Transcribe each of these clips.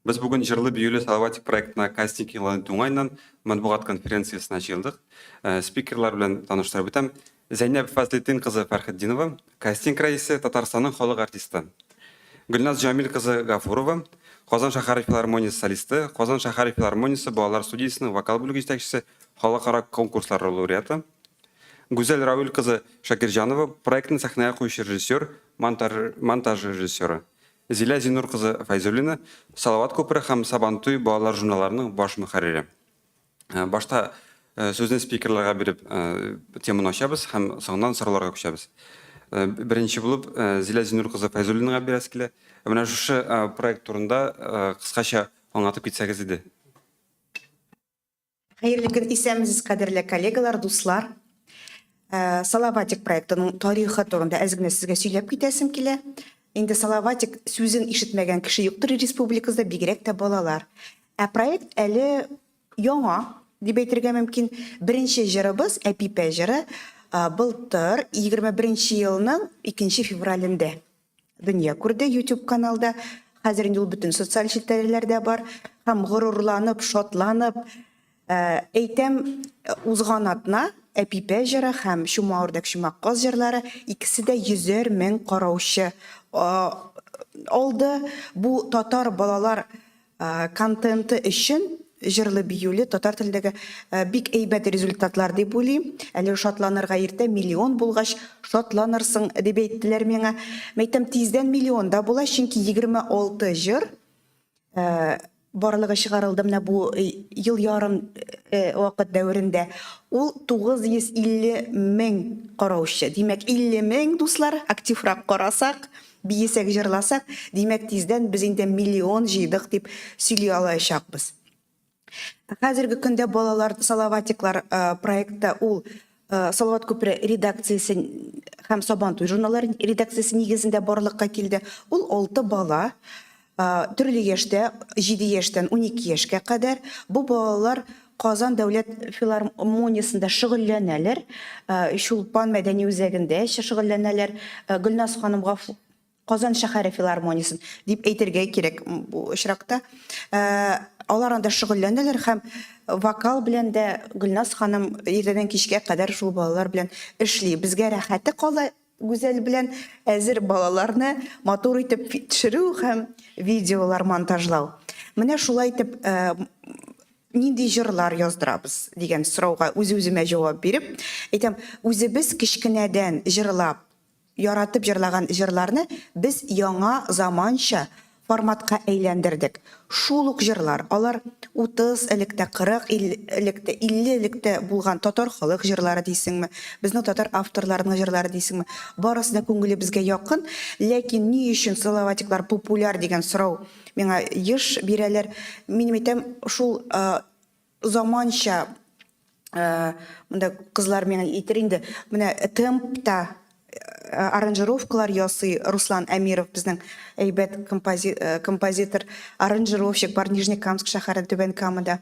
Без бүген җырлы биюле Салаватик проектына кастинг игълан итү уңаеннан матбугат конференциясенә җыелдык. Спикерлар белән таныштырып үтәм. Зәйнәб Фазлетдин кызы Фәрхетдинова, кастинг рәисе, Татарстанның халык артисты. Гөлназ Җамил кызы Гафурова, Казан шәһәре филармониясе солисты, Казан шәһәре филармониясе балалар студиясенең вокал бүлеге җитәкчесе, халыкара конкурслар лауреаты. Гүзәл Равил кызы Шакирҗанова, проектны сәхнәгә куючы режиссер, монтаж режиссеры. Зилә Зиннур кызы Фәйзуллина, Салават күпере һәм Сабантуй балалар журналларының баш мөхәррире. Башта сүзне спикерларга биреп теманы ачабыз һәм соңыннан сорауларга күчәбез. Беренче булып Зилә Зиннур кызы Фәйзуллинага бирәсе килә. Менә шушы проект турында кыскача аңлатып китсәгез иде. Хәерле көн, исәнмесез, кадерле коллегалар, дуслар. Салаватик проектының тарихы турында әз генә сезгә сөйләп китәсем килә. Инде Салаватик сүзен ишетмәгән кеше юктыр республикабызда, бигрәк тә балалар. Ә проект әле яңа дип әйтергә мөмкин. Беренче җырыбыз Әпипә җыры былтыр 21 елның 2 февралендә дөнья күрде YouTube каналда. Хәзер инде ул бөтен социаль челтәрләрдә бар. Һәм горурланып, шатланып әйтәм, узган атна Әпипә җыры һәм Чума үрдәк, чума каз җырлары икесе дә йөзәр мең караучы алды. Бу татар балалар контенты өчен җырлы-биюле татар телендәге бик әйбәт результатлар дип уйлыйм. Әле шатланырга иртә, миллион булгач шатланырсың, дип әйттеләр миңа. Мәйтәм, тиздән миллион да була, чөнки 26 җыр барлыгы чыгарылды менә бу ел ярым вакыт дәверендә. Ул 950 мең караучы. Димәк, 50 мең, дуслар, активрак карасак, Биесәк, җырласак, димәк, тиздән без инде миллион җыйдык дип сөйли алачакбыз. Хәзерге көндә балалар Салаватиклар проекты ул Салават күпере редакциясе һәм Сабантуй журналлары редакциясе нигезендә барлыкка килде. Ул алты бала төрле яшьтә, 7 яшьтән 12 яшькә кадәр. Бу балалар Казан дәүләт филармониясендә шөгыльләнәләр, Чулпан мәдәни үзәгендә шөгыльләнәләр. Гөлназ ханым Казан шәһәре филармониясен дип әйтергә кирәк бу очракта. Алар анда шөгыльләнәләр һәм вокал белән дә Гөлназ ханым иртәдән кичкә кадәр шул балалар белән эшли. Безгә рәхәте кала Гүзәл белән әзер балаларны матур итеп төшерү һәм видеолар монтажлау. Менә шулай итеп нинди җырлар яздырабыз дигән сорауга үз-үземә җавап биреп, әйтәм, үзебез кечкенәдән җырлап, яратып җырлаган җырларны без яңа заманча форматка әйләндердек. Шул ук җырлар, алар 30 элек тә, 40 ил элек тә, 50 элек тә булган татар халык җырлары дисеңме, безнең татар авторларының җырлары дисеңме, барысы да күңелебезгә якын. Ләкин ни өчен Салаватиклар популяр дигән сорау миңа еш бирәләр. Мин әйтәм, шул заманча монда кызлар миңа әйтер инде, менә темпта аранжировкалар ясый Руслан Әмиров, безнең әйбәт композитор, аранжировщик бар Нижнекамск шәһәре, Түбән Камада.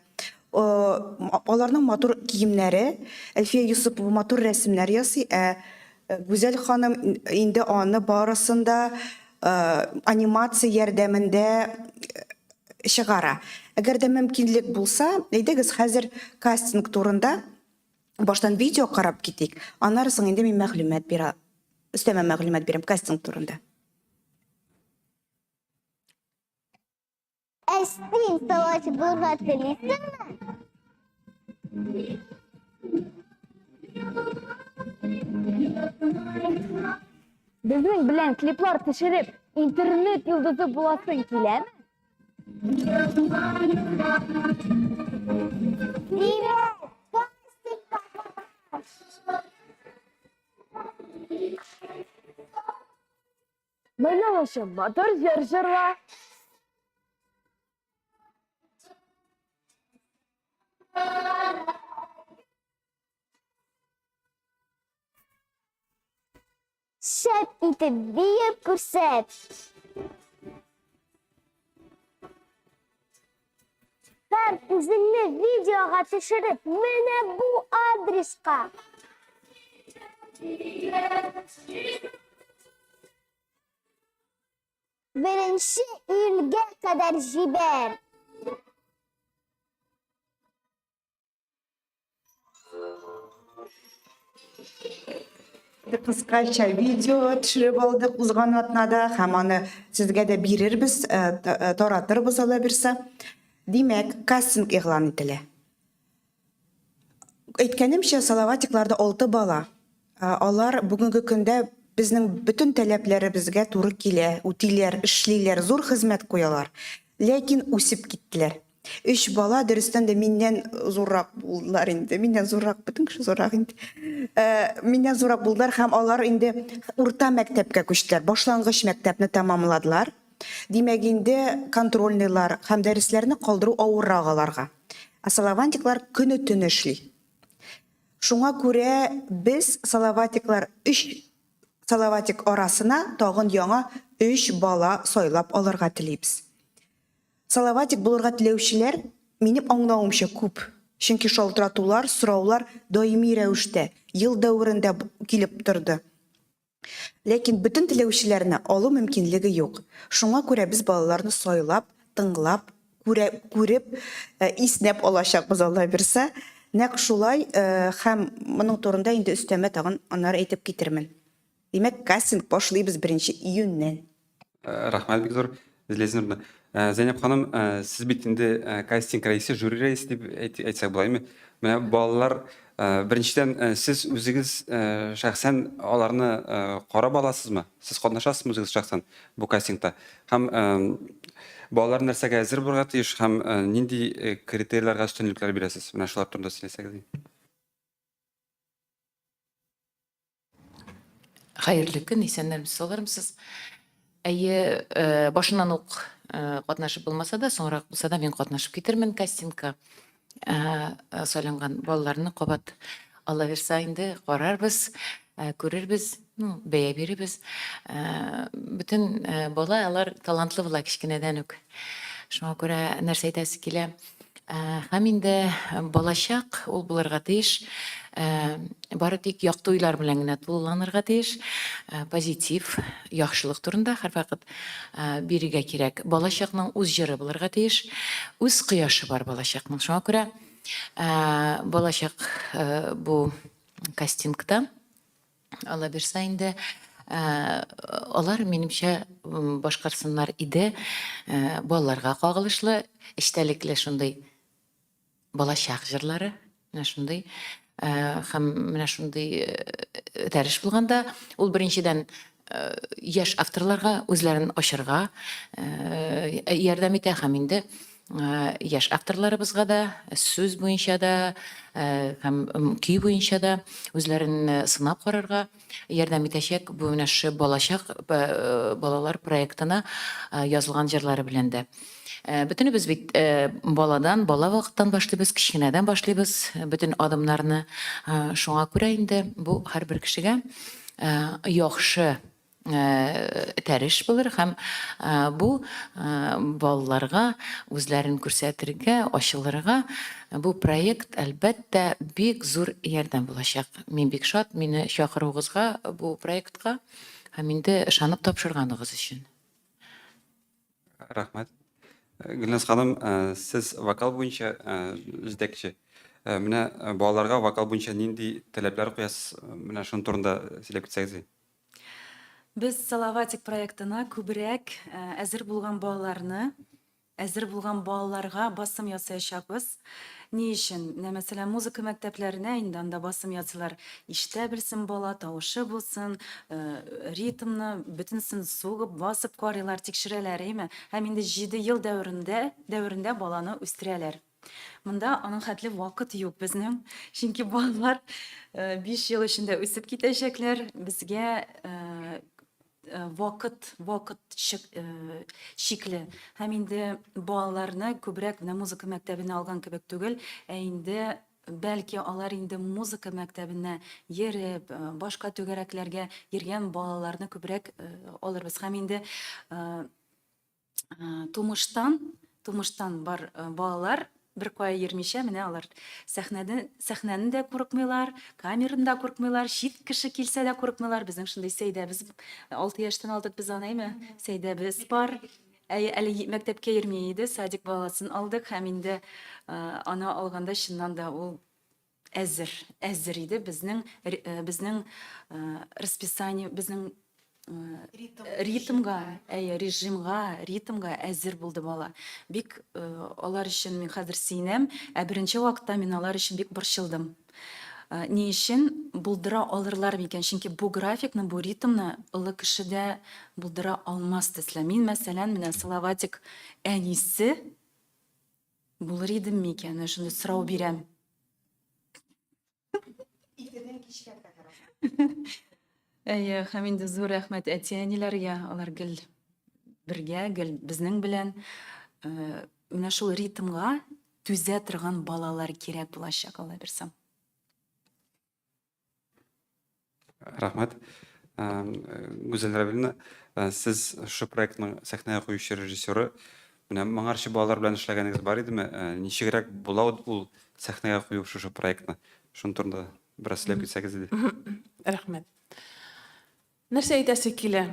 Аларның матур киемнәре, Әлфия Юсупова матур рәсемнәр ясый, ә Гүзәл ханым инде аны барысын да анимация ярдәмендә чыгара. Әгәр дә мөмкинлек булса, әйдәгез хәзер кастинг турында баштан видео карап китик, аннары соң инде мин мәгълүмат бирә, өстәмә мәгълүмат бирәм кастинг турында. Ә син салач булырга телисеңме? Безнең белән клиплар төшереп, интернет йолдызы буласың киләме? Димәк, кастингка Моның өчен матур җыр җырла. Шәп итеп биеп күрсәт. Һәм үзеңне видеога төшереп, менә бу адреска. Беренче июльгә кадәр җибәр. Кыскача видео төшереп алдык узган атнада һәм аны сезгә дә бирербез, э, э, таратырбыз алла бирсә. Димәк, кастинг игълан ителә. Әйткәнемчә, Салаватикларда алты бала. Алар бүгенге көндә безнең бөтен таләпләребезгә туры килә, үтиләр, эшлиләр, зур хезмәт куялар. Ләкин үсеп киттеләр. Өч бала дөрестән дә миннән зуррак булдылар инде. Миннән зуррак, бөтен кеше зуррак инде. Миннән зуррак булдылар һәм алар инде урта мәктәпкә күчтеләр. Башлангыч мәктәпне тәмамладылар. Димәк, инде контрольныйлар һәм дәресләрне калдыру авыррак аларга. Ә салавантиклар көне-төне эшли. Шуңа күрә без салаватиклар өч салаватик арасына тагын яңа өч бала сайлап алырга телибез. Салаватик булырга теләүчеләр, минем аңлавымча, күп. Чөнки шалтыратулар, сораулар даими рәвештә, ел дәверендә килеп торды. Ләкин бөтен теләүчеләрне алу мөмкинлеге юк. Шуңа күрә без балаларны сайлап, тыңлап, күрә, күреп, э, иснәп алачакбыз, Алла бирсә. Нәкъ шулай э, һәм моның турында инде өстәмә тагын аннары әйтеп китермен. Димәк, кастинг башлыйбыз 1 июньнән. Э, рәхмәт бик зур, Зилә. Зәйнәб ханым, сез бит инде кастинг рәисе, жюри рәисе дип әйтсәк була, әйме? Менә балалар, беренчедән, сез үзегез шәхсән аларны карап аласызмы? Сез катнашасызмы үзегез шәхсән бу кастингта? Һәм балалар нәрсәгә әзер булырга тиеш һәм нинди критерийларга өстенлекләр бирәсез? Менә шулар турында сөйләсәгез. Хәерле көн, исәннәрмесез, саулармысыз. Әйе, э, башыннан ук э, катнашып булмаса да, соңрак булса да мин катнашып китермен кастингка. Э, сайланган балаларны кабат Алла бирса инде карарбыз, күрербез, ну, бәя бирербез. Бөтен бала алар талантлы була кечкенәдән үк. Шуңа күрә нәрсә әйтәсе килә? Һәм инде балачак ул булырга тиеш, бары тик якты уйлар белән генә тулыланырга тиеш, позитив, яхшылык турында һәрвакыт бирергә кирәк. Балачакның үз җыры булырга тиеш, үз кояшы бар балачакның. Шуңа күрә балачак бу кастингта Алла бирса инде, алар, минемчә, башкарсыннар иде балаларга кагылышлы, эчтәлекле шундый балачак җырлары, менә шундый һәм менә шундый этәреш булганда, ул беренчедән яшь авторларга үзләрен ачырга ярдәм итә һәм инде яшь авторларыбызга да сүз буенча да һәм көй буенча да үзләрен сынап карарга ярдәм итәчәк бу менә шушы балачак балалар проектына язылган җырлары белән дә. Бөтенебез бит баладан, бала вакыттан башлыйбыз, кечкенәдән башлыйбыз бөтен адымнарны. Шуңа күрә инде бу һәрбер кешегә яхшы этәреш булыр һәм бу балаларга үзләрен күрсәтергә, ачылырга бу проект, әлбәттә, бик зур ярдәм булачак. Мин бик шат мине чакыруыгызга бу проектка һәм инде ышанып тапшырганыгыз өчен. Рәхмәт. Гөлназ ханым, сез вокал буенча җитәкче. Менә балаларга вокал буенча нинди таләпләр куясыз? Менә шуның турында сөйләп китсәгез. Без Салаватик проектына күбрәк әзер булган балаларны, әзер булган балаларга басым ясаячакбыз. Ни өчен? Менә, мәсәлән, музыка мәктәпләренә инде анда басым ясыйлар. Ишетә белсен бала, тавышы булсын, ритмны, бөтенесен сугып, басып карыйлар, тикшерәләр, әйме? Һәм инде 7 ел дәверендә, дәверендә баланы үстерәләр. Монда аның хәтле вакыт юк безнең, чөнки балалар 5 ел эчендә үсеп китәчәкләр. Безгә вакыт, вакыт чикле. Һәм инде балаларны күбрәк менә музыка мәктәбенә алган кебек түгел, ә инде бәлки алар инде музыка мәктәбенә йөреп, башка түгәрәкләргә йөргән балаларны күбрәк алырбыз. Һәм инде тумыштан, тумыштан бар балалар. Беркая йөрмичә, менә алар сәхнәдә, сәхнәне дә курыкмыйлар, камераны да курыкмыйлар, чит кеше килсә дә курыкмыйлар. Безнең шундый Сәйдәбез, 6 яшьтән алдык без аны, әйме? Сәйдәбез бар. Әй, әле мәктәпкә йөрми иде, садик баласын алдык һәм инде аны алганда чыннан да ул әзер, әзер иде. Безнең безнең расписание, безнең ритмга, әйе, режимга, ритмга әзер булды бала. Бик алар өчен мин хәзер сөенәм, ә беренче вакытта мин алар өчен бик борчылдым. Ни өчен булдыра алырлар микән? Чөнки бу графикны, бу ритмны олы кеше дә булдыра алмас төсле. Мин, мәсәлән, менә Салаватик әнисе булыр идем микән? Менә шундый сорау бирәм. Иртәдән кичкә кадәр. Әйе, һәм инде зур рәхмәт әти-әниләргә, алар гел бергә, гел безнең белән. Э, менә шул ритмга түзә торган балалар кирәк булачак, Алла бирсә. Рәхмәт. Гүзәл Равиловна, сез шушы проектның сәхнәгә куючы режиссеры. Менә моңарчы балалар белән эшләгәнегез бар идеме? Ничегрәк була ул сәхнәгә кую шушы проектны? Шуның турында бераз сөйләп китсәгез иде. Рәхмәт. Нәрсә әйтәсе килә?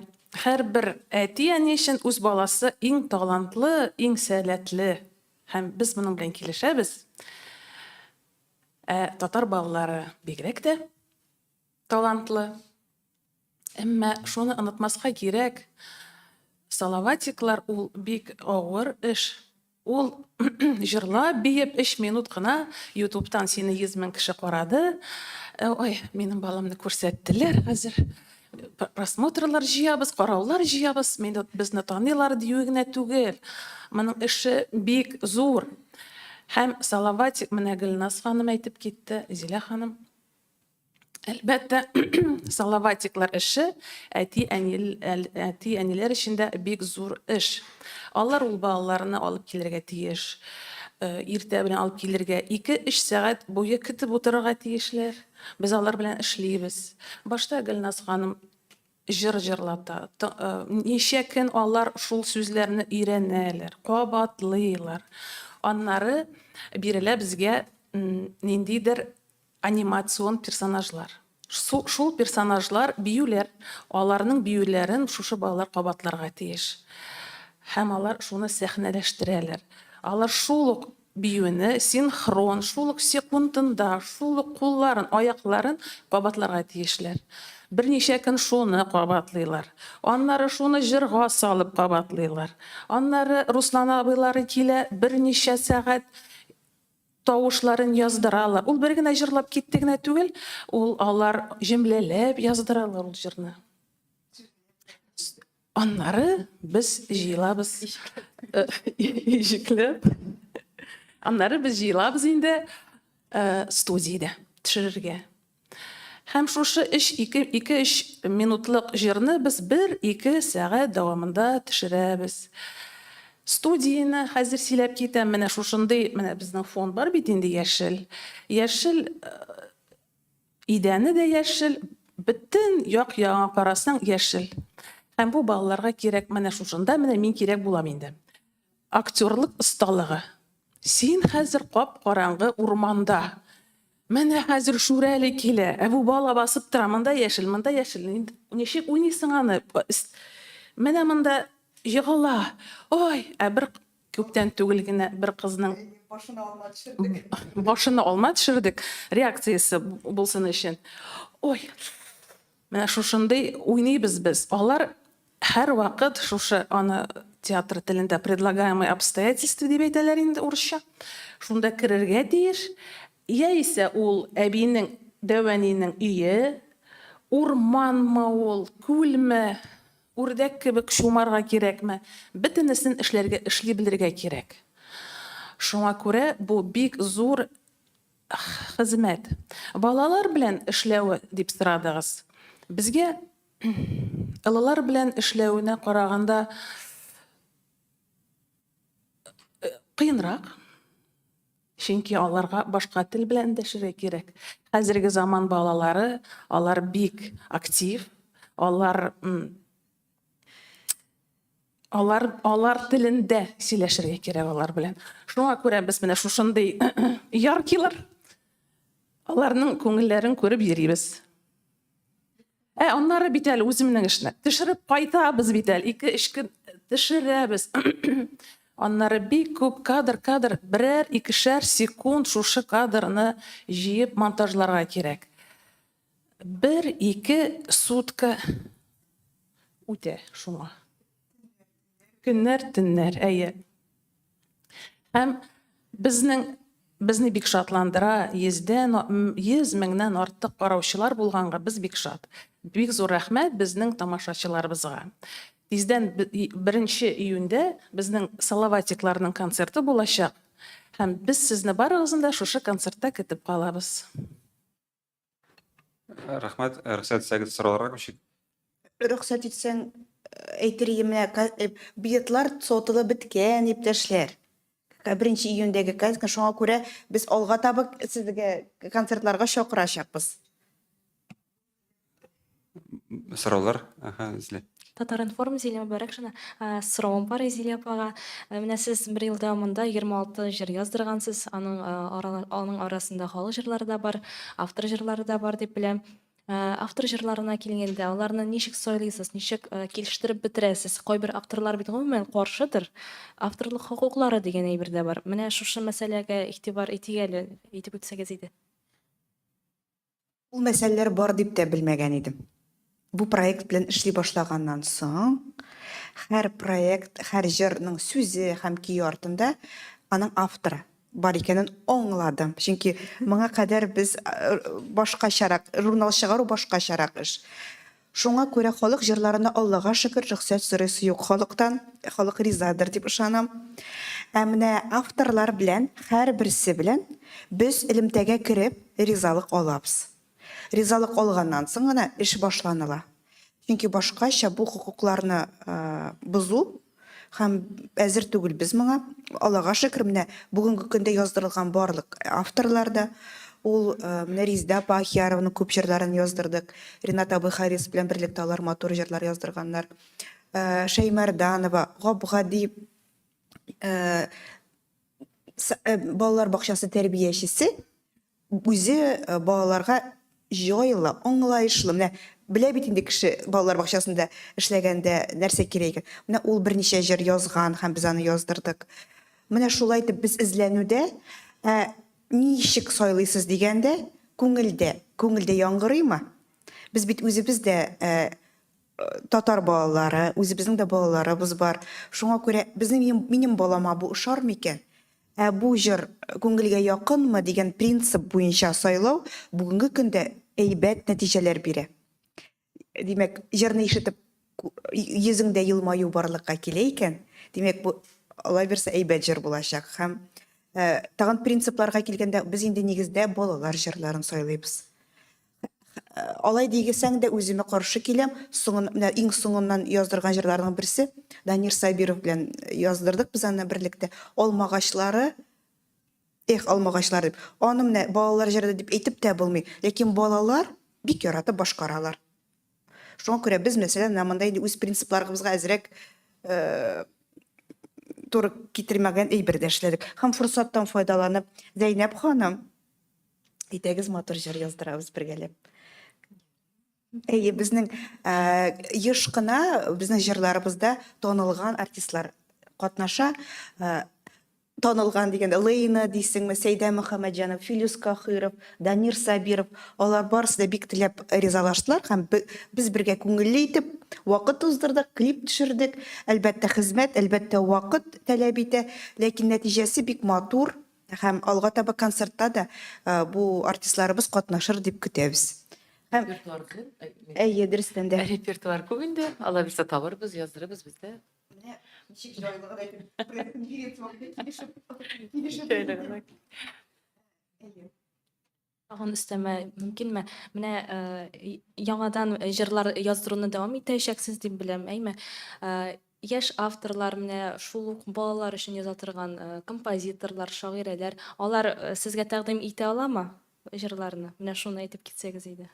Һәрбер әти-әни өчен үз баласы иң талантлы, иң сәләтле. Һәм без моның белән килешәбез. Ә татар балалары бигрәк тә талантлы. Әмма шуны онытмаска кирәк, Салаватиклар ул бик авыр эш. Ул җырлап, биеп, өч минут кына ютубтан сине 100 мең кеше карады. Э, ой, минем баламны күрсәттеләр хәзер. Просмотрлар җыябыз, караулар җыябыз, мине безне таныйлар дию генә түгел. Моның эше бик зур. Һәм Салаватик, менә Гөлназ ханым әйтеп китте, Зилә ханым. Әлбәттә, Салаватиклар эше әти-әниләр өчен дә бик зур эш. Алар ул балаларны алып килергә тиеш. Э, иртә белән алып килергә, 2-3 сәгать буе көтеп утырырга тиешләр. Без алар белән эшлибез. Башта Гөлназ ханым җыр җырлата. Э, ничә көн алар шул сүзләрне өйрәнәләр, кабатлыйлар. Аннары бирелә безгә ниндидер анимацион персонажлар. Шул персонажлар биюләр, аларның биюләрен шушы балалар кабатларга тиеш. Һәм алар шуны сәхнәләштерәләр. Алар шул ук биюне синхрон, шул ук секундында, шул ук кулларын, аякларын кабатларга тиешләр. Берничә көн шуны кабатлыйлар. Аннары шуны җырга салып кабатлыйлар. Аннары Руслан абыйлары килә, берничә сәгать тавышларын яздыралар. Ул бер генә җырлап китте генә түгел, ул алар җөмләләп яздыралар ул җырны. Аннары без җыелабыз ишекләп. Аннары без җыелабыз инде э, студиядә төшерергә. Һәм шушы 3-2-3 минутлык җырны без 1-2 сәгать дәвамында төшерәбез. Студияне хәзер сөйләп китәм. Менә шушындый, менә безнең фон бар бит инде яшел. Яшел э, идәне дә яшел, бөтен як-ягыңа карасаң яшел. Һәм бу балаларга кирәк, менә шушында менә мин кирәк булам инде. Актерлык осталыгы. Син хәзер кап-караңгы урманда. Менә хәзер Шүрәле килә. Ә бу бала басып тора. Монда яшел, монда яшел. Ничек уйныйсың аны? Менә монда егыла. Ой, ә бер күптән түгел генә бер кызның башына алма төшердек. Башына алма төшердек. Реакциясе булсын өчен. Ой. Менә шушындый уйныйбыз без. Алар һәрвакыт шушы аны театр телендә предлагаемые обстоятельства дип әйтәләр инде урысча. Шунда керергә тиеш. Яисә ул әбинең, дәү әнинең өе, урманмы ул, күлме, үрдәк кебек чумарга кирәкме, бөтенесен эшләргә, эшли белергә кирәк. Шуңа күрә бу бик зур Хезмәт. Балалар белән эшләве дип сорадыгыз. Безгә олылар белән эшләвенә караганда э, кыенрак. Чөнки аларга башка тел белән эндәшергә кирәк. Хәзерге заман балалары, алар бик актив, алар Алар, алар телендә сөйләшергә кирәк алар белән. Шуңа күрә без менә шушындый яркилар, аларның күңелләрен күреп йөрибез. Ә аннары бит әле үземнең эшне. Төшереп кайтабыз бит әле, ике-өч көн төшерәбез. Аннары бик күп кадр, кадр, берәр, икешәр секунд шушы кадрны җыеп монтажларга кирәк. Бер, ике сутка үтә шуңа. Көннәр, төннәр, әйе. Һәм безнең безне бик шатландыра, йөздән, 100 меңнән артык караучылар булганга без бик шат. Бик зур рәхмәт безнең тамашачыларыбызга. Тиздән беренче июньдә безнең Салаватикларның концерты булачак. Һәм без сезне барыгызны да шушы концертта көтеп калабыз. Рәхмәт. Рөхсәт итсәгез, сорауларга күчик. Рөхсәт итсәң, әйтер идем, менә билетлар сатылып беткән, иптәшләр. Беренче июньдәге концерт, шуңа күрә без алга таба сезгә концертларга чакырачакбыз. Сораулар, аха, Зилә. Татар-информ, Зилә Мөбарәкшина. Соравым бар Зилә апага. Менә сез бер ел дәвамында 26 җыр яздыргансыз. Аның аның арасында халык җырлары да бар, автор җырлары да бар дип беләм. Автор җырларына килгәндә, аларны ничек сайлыйсыз, ничек килештереп бетерәсез? Кайбер авторлар бит гомумән каршыдыр. Авторлык хокуклары дигән әйбер дә бар. Менә шушы мәсьәләгә игътибар итик әле, әйтеп үтсәгез иде. Ул мәсьәләләр бар дип тә белмәгән идем. Бу проект белән эшли башлаганнан соң, һәр проект, һәр җырның сүзе һәм көе артында аның авторы бар икәнен аңладым. Чөнки моңа кадәр без башкачарак, журнал чыгару башкачарак эш. Шуңа күрә халык җырларына Аллага шөкер, рөхсәт сорыйсы юк халыктан, халык ризадыр дип ышанам. Ә менә авторлар белән, һәрберсе белән без элемтәгә кереп, ризалык алабыз. Ризалык алганнан соң гына эш башланыла. Чөнки башкача бу хокукларны бозу Һәм әзер түгел без моңа. Аллага шөкер, менә бүгенге көндә яздырылган барлык авторлар да, ул менә Резеда апа Ахиярованың күп җырларын яздырдык. Ренат абый Харис белән берлектә алар матур җырлар яздырганнар. Шәймәрданова, гап-гади балалар бакчасы тәрбиячесе Үзе балаларга җайлы, аңлаешлы. Менә белә бит инде кеше балалар бакчасында эшләгәндә нәрсә кирәк икән. Менә ул берничә җыр язган һәм без аны яздырдык. Менә шулай итеп без эзләнүдә, ә ничек сайлыйсыз дигәндә, күңелдә, күңелдә яңгырыймы? Без бит үзебез дә татар балалары, үзебезнең дә балаларыбыз бар. Шуңа күрә безнең минем балама бу ошар микән? Ә бу җыр күңелгә якынмы дигән принцип буенча сайлау бүгенге көндә әйбәт нәтиҗәләр бирә. Димәк, җырны ишетеп йөзеңдә елмаю барлыкка килә икән, димәк, бу алла бирсә әйбәт җыр булачак. Һәм тагын принципларга килгәндә, без инде нигездә балалар җырларын сайлыйбыз. Алай дигесәң дә үземә каршы киләм. Соңын, менә иң соңыннан яздырган җырларның берсе Данир Сабиров белән яздырдык без аны берлектә. Алмагачлары, эх, алмагачлар дип. Аны менә балалар җыры дип әйтеп тә булмый. Ләкин балалар бик яратып башкаралар. Шуңа күрә без, мәсәлән, менә монда инде үз принципларыбызга әзрәк э, туры китермәгән әйбер дә эшләдек. Һәм форсаттан файдаланып, Зәйнәп ханым, Әйдәгез матур җыр яздырабыз бергәләп. Әйе, безнең еш кына безнең җырларыбызда танылган артистлар катнаша. Танылган дигәндә Лейна дисеңме, Сәйдә Мөхәммәтҗанов, Филүс Каһиров, Данир Сабиров, алар барысы да бик теләп ризалаштылар һәм без бергә күңелле итеп вакыт уздырдык, клип төшердек. Әлбәттә, хезмәт, әлбәттә, вакыт таләп итә, ләкин нәтиҗәсе бик матур. Һәм алга таба концертта да бу артистларыбыз катнашыр дип көтәбез. Һәм Репертуар күп. Әйе, дөрестән дә. Репертуар күп инде. Алла бирсә табырбыз, яздырырбыз без дә. Менә ничек җайлы гына итеп пресс-конференция вакытында килешеп килешеп. Әйе. Тагын өстәмә мөмкинме? Менә яңадан җырлар яздыруны дәвам итәчәксез дип беләм, әйме? Яшь авторлар, менә шул ук балалар өчен яза торган композиторлар, шагыйрәләр, алар сезгә тәкъдим итә аламы җырларны? Менә шуны әйтеп китсәгез иде.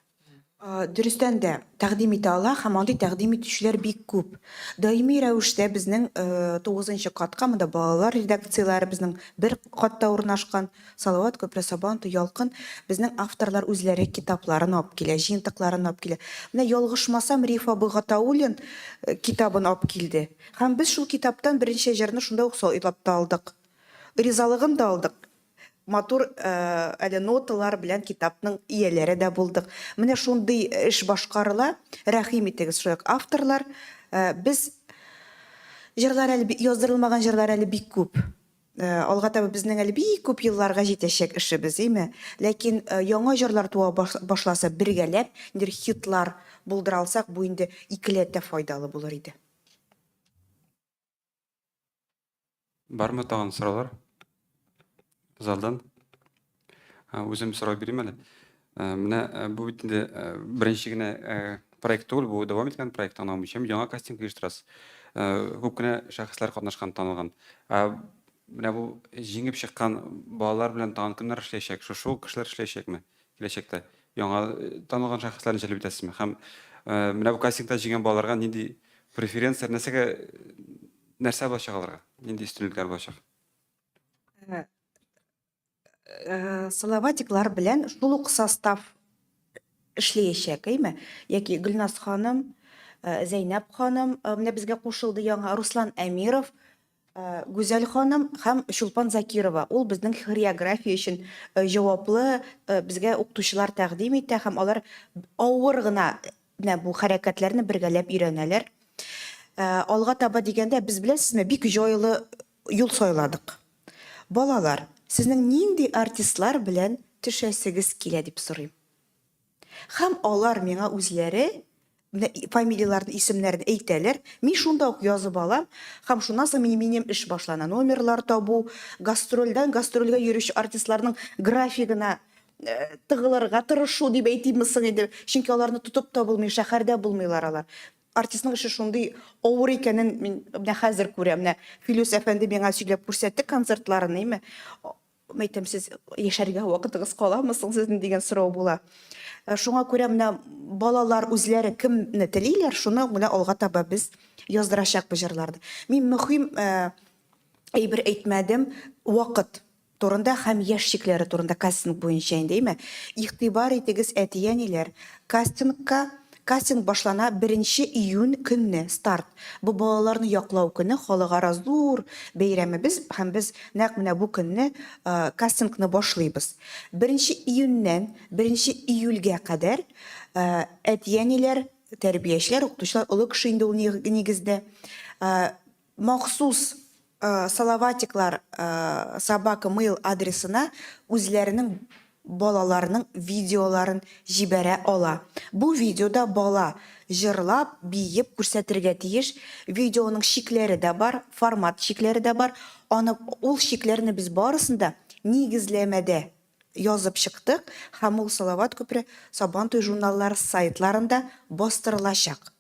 Дөрестән дә, тәкъдим итә ала һәм андый тәкъдим итүчеләр бик күп. Даими рәвештә безнең тугызынчы катка, монда балалар редакцияләре безнең бер катта урнашкан, Салават күпере, Сабантуй, Ялкын, безнең авторлар үзләре китапларын алып килә, җыентыкларын алып килә. Менә ялгышмасам, Риф абый Гатауллин китабын алып килде. Һәм без шул китаптан берничә җырны шунда ук сайлап та алдык. Ризалыгын да алдык. Матур әле ноталар белән китапның ияләре дә булдык. Менә шундый эш башкарыла. Рәхим итегез, шулай ук авторлар. Без җырлар әле яздырылмаган җырлар әле бик күп. Алга таба безнең әле бик күп елларга җитәчәк эшебез, әйме? Ләкин яңа җырлар туа башласа, бергәләп ниндидер хитлар булдыра алсак, бу инде икеләтә файдалы булыр иде. Бармы тагын сораулар? Залдан. Үзем сорау бирим әле. Менә бу бит инде беренче генә проект түгел, бу дәвам иткән проект, аңлавым буенча. Яңа кастинг оештырасыз. Күп кенә шәхесләр катнашкан, танылган. Менә бу җиңеп чыккан балалар белән тагын кемнәр эшләячәк? Шушы ук кешеләр эшләячәкме киләчәктә? Яңа танылган шәхесләрне җәлеп итәсезме? Һәм менә бу кастингта җиңгән балаларга нинди преференция, нәрсәгә Нәрсә булачак аларга? Нинди өстенлекләр булачак? Э, э, Салаватиклар белән шул ук состав эшләячәк, әйме? Яки Гөлназ ханым, э, Зәйнәб ханым, менә безгә кушылды яңа Руслан Әмиров, Гүзәл ханым һәм Чулпан Закирова. Ул безнең хореография өчен җаваплы, безгә укытучылар тәкъдим итә һәм алар авыр гына Менә бу хәрәкәтләрне бергәләп өйрәнәләр. Ә, алга таба дигәндә, без беләсезме, бик җайлы юл сайладык. Балалар, сезнең нинди артистлар белән төшәсегез килә дип сорыйм. Һәм алар миңа үзләре менә фамилияләрен, исемнәрен әйтәләр. Мин шунда ук язып алам һәм шуннан соң минем эш башлана. Номерлар табу, гастрольдән гастрольгә йөрүче артистларның графигына Э, тыгылырга тырышу дип әйтимме соң инде чөнки аларны тотып та булмый шәһәрдә булмыйлар алар артистның эше шундый авыр икәнен мин менә хәзер күрәм менә Филүс әфәнде миңа сөйләп күрсәтте концертларын әйме әйтәм сез яшәргә вакытыгыз каламы соң сезнең дигән сорау була э, шуңа күрә менә балалар үзләре кемне телиләр шуны менә алга таба без яздырачакбыз җырларны мин мөһим э, әйбер әйтмәдем вакыт турында һәм яшь чикләре турында кастинг буенча инде, әйме? Игътибар итегез, әти-әниләр, кастингка Кастинг башлана беренче июнь көнне, старт. Бу балаларны яклау көне, халыкара зур бәйрәмебез һәм без нәкъ менә бу көнне кастингны башлыйбыз. Беренче июньнән беренче июльгә кадәр әти-әниләр, тәрбиячеләр, укытучылар, олы кеше инде ул нигездә, Махсус Салаватиклар собака mail адресына үзләренең балаларының видеоларын җибәрә ала. Бу видеода бала җырлап, биеп күрсәтергә тиеш. Видеоның чикләре дә бар, формат чикләре дә бар. Аны ул чикләрне без барысын да нигезләмәдә язып чыктык һәм ул Салават күпере, Сабантуй журналлары сайтларында бастырылачак.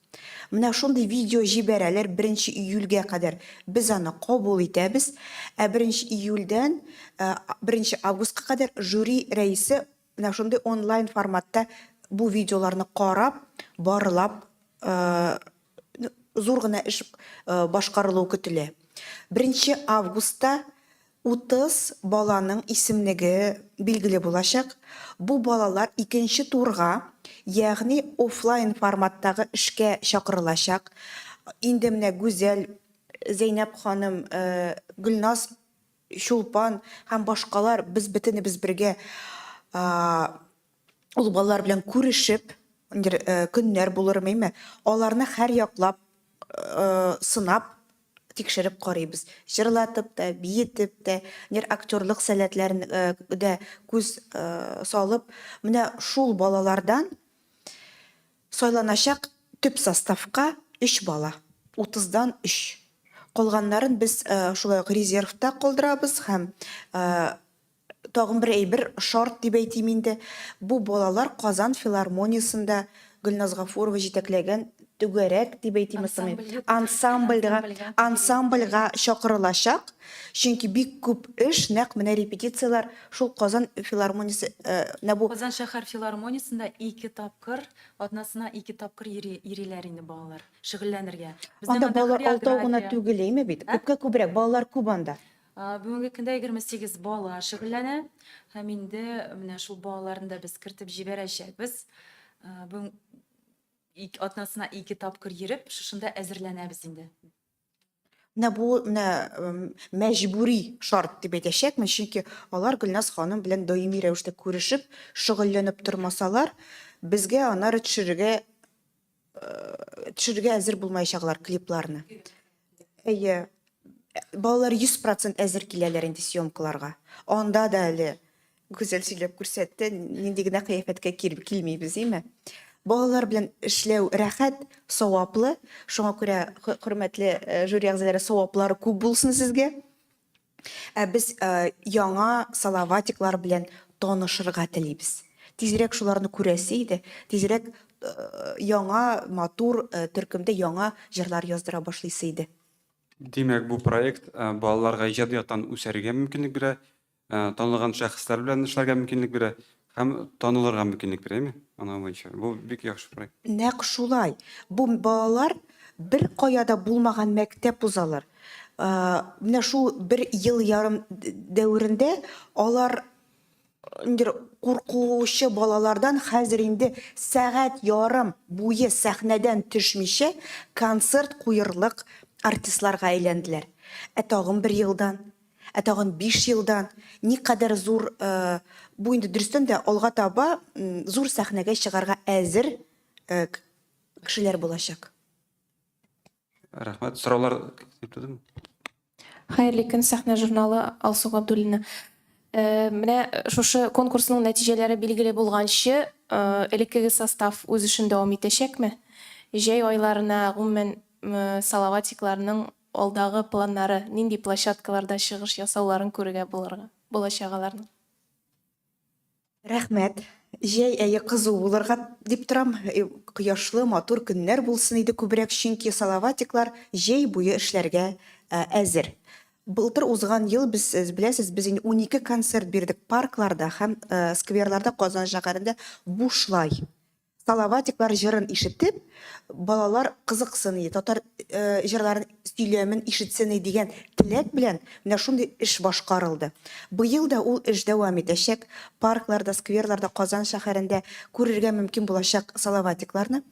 Менә шундый видео җибәрәләр беренче июльгә кадәр. Без аны кабул итәбез. Ә беренче июльдән э, беренче августка кадәр жюри рәисе менә шундый онлайн форматта бу видеоларны карап, барлап, э, зур гына эш э, башкарылуы көтелә. Беренче августта 30 баланың исемлеге билгеле булачак. Бу балалар икенче турга, ягъни офлайн форматтагы эшкә чакырылачак. Инде менә Гүзәл, Зәйнәп ханым, Гөлназ, Чулпан һәм башкалар без бөтенебез бергә ул балалар белән күрешеп, көннәр булыр, әйме, аларны һәрьяклап сынап, тикшереп карыйбыз. Җырлатып та, биетеп тә, нер актерлык сәләтләрен дә күз салып, менә шул балалардан сайланачак төп составка өч бала, утыздан өч. Калганнарын без шулай ук резервта калдырабыз һәм Тагын бер әйбер, шарт дип әйтим инде, бу балалар Казан филармониясендә Гөлназ Гафурова җитәкләгән түгәрәк дип әйтимме соң мин? Ансамбльгә, ансамбльгә чакырылачак. Чөнки бик күп эш нәкъ менә репетицияләр шул Казан филармониясе, менә бу Казан шәһәр филармониясендә ике тапкыр, атнасына ике тапкыр йөри, йөриләр инде балалар шөгыльләнергә. Безнең Анда анда балалар алтау гына хореография. түгел, әйме бит? Ә? Күпкә күбрәк, балалар күп анда. Бүгенге көндә 28 бала шөгыльләнә һәм инде менә шул балаларны да без кертеп җибәрәчәкбез. Бүген атнасына ике тапкыр йөреп, шушында әзерләнәбез инде. Менә бу менә мәҗбүри шарт дип әйтәчәкмен, чөнки алар Гөлназ ханым белән даими рәвештә күрешеп, шөгыльләнеп тормасалар, безгә аннары төшерергә төшерергә әзер булмаячаклар клипларны. Әйе, балалар 100% әзер киләләр инде съемкаларга. Анда да әле Гүзәл сөйләп күрсәтте, нинди генә кыяфәткә килмибез, име? Балалар белән эшләү рәхәт, саваплы. Шуңа күрә, хөрмәтле жюри әгъзалары, саваплары күп булсын сезгә. Ә без яңа салаватиклар белән танышырга телибез. Тизрәк шуларны күрәсе иде, тизрәк яңа матур төркемдә яңа җырлар яздыра башлыйсы иде. Димәк, бу проект балаларга иҗади яктан үсәргә мөмкинлек бирә, танылган шәхесләр белән эшләргә мөмкинлек бирә һәм танылырга мөмкинлек бирә, әйме? Аның буенча. Бу бик яхшы проект. Нәкъ шулай. Бу балалар бер кая да булмаган мәктәп узалар. Менә шул бер ел ярым дәверендә алар ниндидер куркучы балалардан хәзер инде сәгать ярым буе сәхнәдән төшмичә концерт куерлык артистларга әйләнделәр. Ә тагын бер елдан, ә тагын 5 елдан никадәр зур, бу инде дөрестән дә алга таба зур сәхнәгә чыгарга әзер кешеләр булачак. Рәхмәт. Сораулар килеп тудымы? Хәерле көн, Сәхнә журналы, Алсу Габдуллина. Менә шушы конкурсның нәтиҗәләре билгеле булганчы, элеккеге состав үз эшен дәвам итәчәкме? Җәй айларына, гомумән, Салаватикларның алдагы планнары, нинди площадкаларда чыгыш ясауларын күрергә булырга, булачак аларның? Рәхмәт. Җәй әе кызу булырга дип торам. Кояшлы, матур көннәр булсын иде күбрәк, чөнки салаватиклар җәй буе эшләргә әзер. Былтыр узган ел без, сез беләсез, без инде 12 концерт бирдек паркларда һәм скверларда Казан шәһәрендә бушлай. Салаватиклар җырын ишетеп, балалар кызыксын иде, татар җырларын сөйләмен ишетсен иде дигән теләк белән менә шундый эш башкарылды. Быел да ул эш дәвам итәчәк. Паркларда, скверларда, Казан шәһәрендә күрергә мөмкин булачак салаватикларны.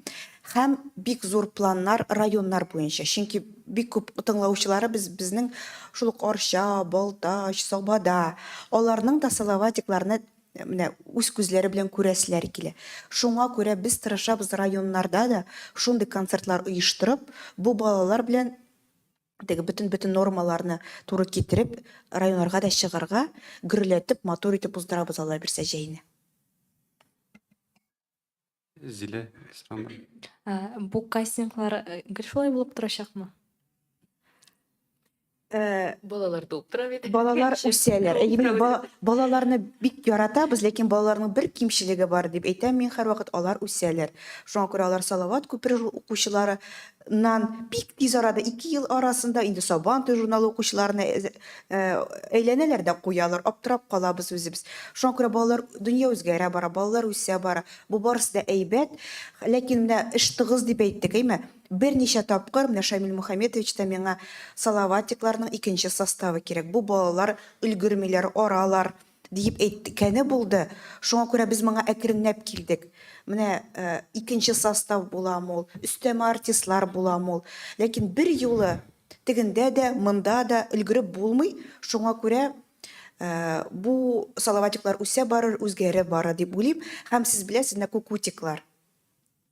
Һәм бик зур планнар районнар буенча. Чөнки бик күп тыңлаучыларыбыз безнең шул ук Арча, Балтач, Сабада. Аларның да салаватикларны Менә үз күзләре белән күрәселәре килә. Шуңа күрә без тырышабыз районнарда да шундый концертлар оештырып, бу балалар белән теге бөтен-бөтен нормаларны туры китереп, районнарга да чыгарга, гөрләтеп, матур итеп уздырабыз Алла бирсә җәйне. Зилә, сорау бар. Ә, Бу кастинглар э, гел шулай булып торачакмы? Э, Балалар туып тора бит. Балалар үсәләр. Әйе, мин ба- балаларны бик яратабыз, ләкин балаларның бер кимчелеге бар дип әйтәм мин һәрвакыт, алар үсәләр. Шуңа күрә алар Салават күпере укучыларыннан бик тиз арада, 2 ел арасында инде Сабантуй журналы укучыларына әз- э, әйләнәләр дә куялар, аптырап калабыз үзебез. Шуңа күрә балалар, дөнья үзгәрә бара, балалар үсә бара. Бу барысы да әйбәт. Ләкин менә эш тыгыз дип әйттек, әйме? Берничә тапкыр менә Шамил Мухаметович та миңа Салаватикларның икенче составы кирәк, бу балалар өлгермиләр, аралар, диеп әйткәне булды. Шуңа күрә без моңа әкренләп килдек. Менә икенче состав буламы ул, өстәмә артистлар буламы ул. Ләкин бер юлы тегендә дә, монда да өлгереп булмый. Шуңа күрә Бу салаватиклар үсә барыр, үзгәрә барыр дип уйлыйм. Һәм сез беләсез, менә кукутиклар.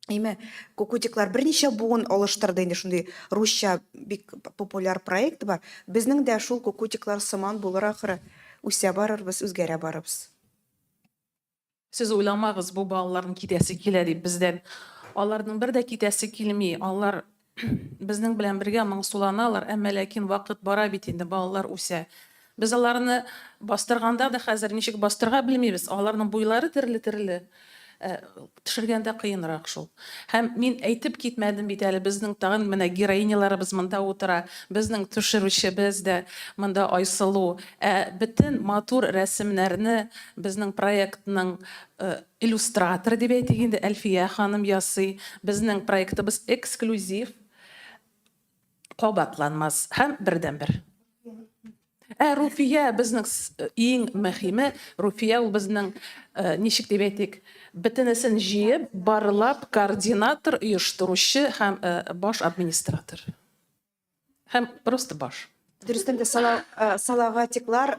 Әйме, кукутиклар берничә буын алыштырды инде, шундый русча бик популяр проект бар. Безнең дә шул кукутиклар сыман булыр ахыры. Үсә барырбыз, үзгәрә барырбыз. Сез уйламагыз, бу балаларның китәсе килә дип бездән. Аларның бер дә китәсе килми. Алар безнең белән бергә моңсуланалар, әмма ләкин вакыт бара бит инде, балалар үсә. Без аларны бастырганда да хәзер ничек бастырырга белмибез. Аларның буйлары төрле-төрле. Ә, төшергәндә кыенрак шул. Һәм мин әйтеп китмәдем бит әле, безнең тагын менә героиняларыбыз монда утыра, безнең төшерүчебез дә монда Айсылу. Ә бөтен матур рәсемнәрне безнең проектның э, иллюстраторы дип әйтик инде, Әлфия ханым ясый. Безнең проектыбыз эксклюзив, кабатланмас һәм бердәнбер. Ә Руфия безнең иң мөһиме, Руфия ул безнең э, ничек дип әйтик, бөтенесен җыеп, барлап, координатор, оештыручы һәм э, баш администратор. Һәм просто баш. Дөрестән дә э, Салаватиклар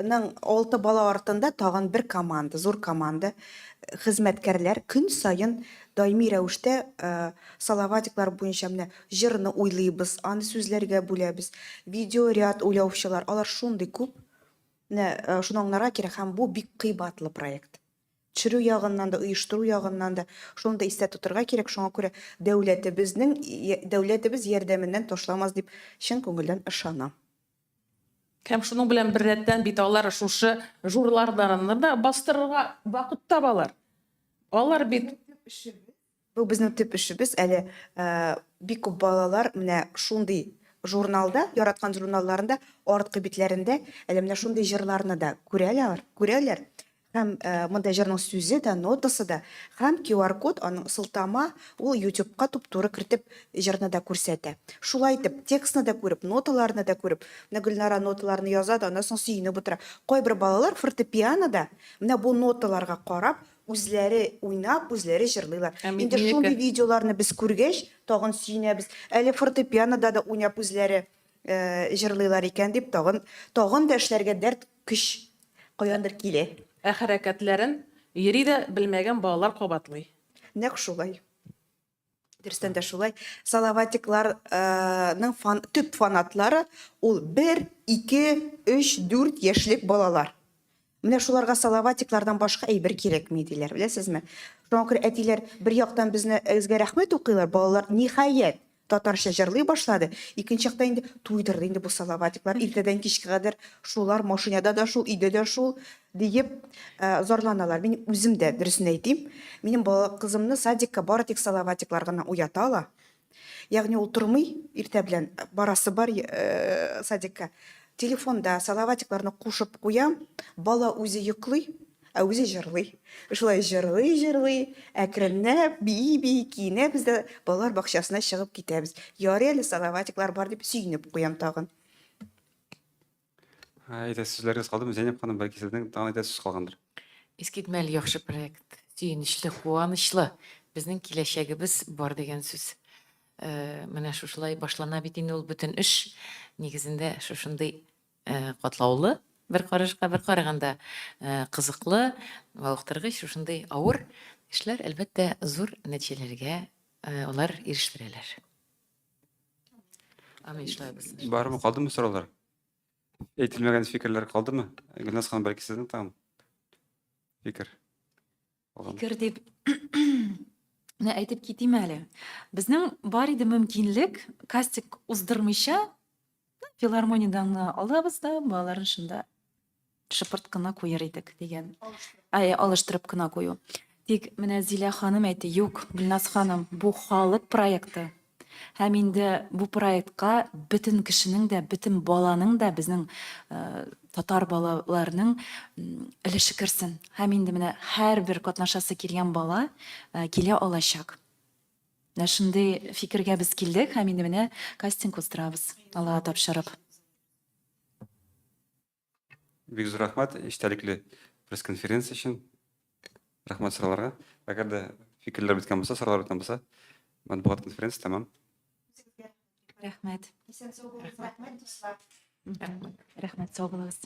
ның алты бала артында тагын бер команда, зур команда, хезмәткәрләр көн саен даими рәвештә Салаватиклар буенча менә җырны уйлыйбыз, аны сүзләргә бүләбез. Видеоряд уйлаучылар, алар шундый күп. Менә э, шуны аңларга кирәк һәм бу бик кыйбатлы проект. Төшерү ягыннан да, оештыру ягыннан да шуны да истә тотырга кирәк. Шуңа күрә дәүләтебезнең дәүләтебез ярдәменнән ташламас дип чын күңелдән ышанам. Һәм шуның белән беррәттән бит алар шушы журларны да бастырырга вакыт табалар. Алар бит Бу безнең төп эшебез. Әле бик күп балалар менә шундый журналда, яраткан журналларында, арткы битләрендә әле менә шундый җырларны да күрәләр, күрәләр. Һәм монда җырның сүзе дә, нотасы да, һәм QR-код, аның сылтама, ул YouTube-ка туп-туры кертеп җырны да күрсәтә. Шулай итеп, текстны да күреп, ноталарны да күреп, менә Гөлнара ноталарны яза да, аннан соң сөенеп утыра. Кайбер балалар фортепианода менә бу ноталарга карап, Үзләре уйнап, үзләре җырлыйлар. Ә мин- Инде минеке. шундый видеоларны без күргәч, тагын сөенәбез. Әле фортепианода да уйнап үзләре э, җырлыйлар икән дип, тагын тагын да эшләргә дәрт, көч каяндыр килә. Ә хәрәкәтләрен йөри дә белмәгән балалар кабатлый. Нәкъ шулай. Дөрестән дә шулай. Салаватикларның фан, төп фанатлары ул 1, 2, 3, 4 яшьлек балалар. Менә шуларга салаватиклардан башка әйбер кирәкми диләр, беләсезме? Шуңа күрә әтиләр бер яктан безне безгә рәхмәт укыйлар, балалар ниһаять татарча җырлый башлады. Икенче якта инде туйдырды инде бу салаватиклар. Иртәдән кичкә кадәр шулар, машинада да шул, өйдә дә шул. Диеп зарланалар. Мин үзем дә дөресен әйтим, минем бала кызымны садикка бары тик салаватиклар гына уята ала. Ягъни ул тормый, иртә белән барасы бар садикка. Телефонда салаватикларны кушып куям, бала үзе йоклый, ә үзе җырлый. Шулай җырлый-җырлый, әкренләп, бии-бии киенәбез дә балалар бакчасына чыгып китәбез. Ярый әле салаватиклар бар дип сөенеп куям тагын. Әйтәсе сүзләрегез калдымы? Зәйнәп ханым, бәлки сезнең тагын әйтәсе сүз калгандыр. Искитмәле яхшы проект. Сөенечле, куанычлы. Безнең киләчәгебез бар дигән сүз. Э, менә шушылай башлана бит инде ул бөтен эш. Нигезендә шушындый э, катлаулы, бер карашка, бер караганда э, кызыклы, мавыктыргыч шушындый авыр эшләр, әлбәттә, зур нәтиҗәләргә алар ирештерәләр. Амин, шулай булсын. Бармы, калдымы сораулар? Әйтелмәгән фикерләр калдымы? Гөлназ ханым, бәлки сезнең тагын фикер? Калган. Фикер дип менә әйтеп китим әле. Безнең бар иде мөмкинлек кастинг уздырмыйча филармониядән генә алабыз да балаларны шунда шыпырт кына куер идек дигән. Әй, алыштырып кына кую. Тик менә Зилә ханым әйтте, юк, Гөлназ ханым, бу халык проекты. Һәм инде бу проектка бөтен кешенең дә, бөтен баланың да, безнең э, татар балаларының өлеше керсен. Һәм инде менә һәрбер катнашасы килгән бала э, килә алачак. Менә шундый фикергә без килдек һәм инде менә кастинг уздырабыз, Аллага тапшырып. Бик зур рәхмәт эчтәлекле пресс-конференция өчен. Рәхмәт сорауларга. Әгәр дә фикерләр беткән булса, сораулар беткән булса, матбугат конференция тәмам. Рәхмәт. Исән сау булыгыз, рәхмәт, дуслар. Рәхмәт, сау булыгыз.